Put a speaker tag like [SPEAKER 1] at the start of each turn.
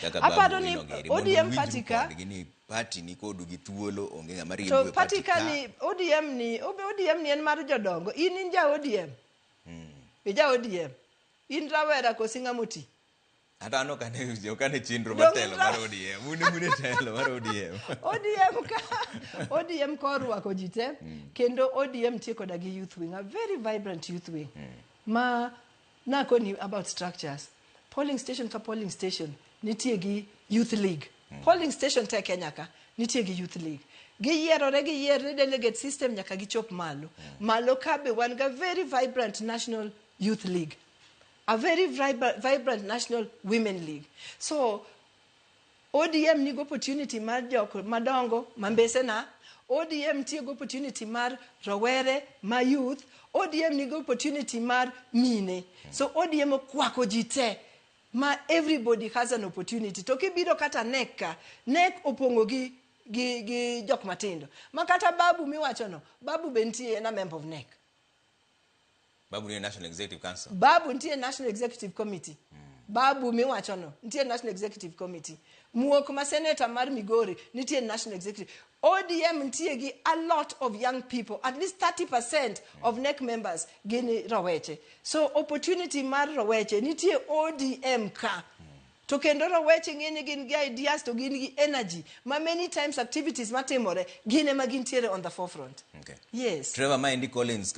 [SPEAKER 1] Kaka
[SPEAKER 2] Aparo
[SPEAKER 1] Babu
[SPEAKER 2] ni
[SPEAKER 1] Owino giri, mondo
[SPEAKER 2] ODM
[SPEAKER 1] uwinjru
[SPEAKER 2] party ka
[SPEAKER 1] kodgi ni party ni kodu gi thuolo, onge ng'ama
[SPEAKER 2] to
[SPEAKER 1] riembu e
[SPEAKER 2] party
[SPEAKER 1] party
[SPEAKER 2] ka
[SPEAKER 1] ka.
[SPEAKER 2] Ni ODM ni ODM ni en mar jodongo. In ja ODM, ija ODM, in rawera kosi ng'ama oti?
[SPEAKER 1] Hata an ok ane chenro
[SPEAKER 2] Dong'
[SPEAKER 1] mar telo mar ODM. Un e telo mar ODM.
[SPEAKER 2] ODM ka ODM ka orwako ji te, kendo ODM nitie koda gi youth wing, a very vibrant youth wing. Ma nakoni about structures, polling station ka polling station nitie gi youth league. Polling station te Kenya ka nitie gi youth league. Giyierore, giyierre delegate system nyaka gichop malo. Malo ka be wan ga very vibrant national youth league, a very vibrant national women league. So ODM nigi opportunity mar jok madongo mambesena, ODM nitie gi opportunity mar rowere ma youth, ODM nigi opportunity mar mine. So ODM okwako ji te ma everybody has an opportunity. To kibiro kata NEC ka, NEC opong'o gi jok matindo. Ma kata Babu miwachono, Babu be nitie en a member of NEC.
[SPEAKER 1] Babu ni National Executive Council.
[SPEAKER 2] Babu nitie National Executive Committee. Babu miwachono nitie National Executive Committee. Muok ma senator mar Migori nitie National Executive. ODM nitie gi a lot of young people, at least 30% of NEC members gin roweche. So opportunity mar roweche nitie ODM ka. To kendo roweche ng'e ni gin gi ideas to gin gi energy ma many times activities matimore gin ema gintiere on the forefront.
[SPEAKER 1] Okay.
[SPEAKER 2] Yes.
[SPEAKER 1] Trevor, maendi Collins ka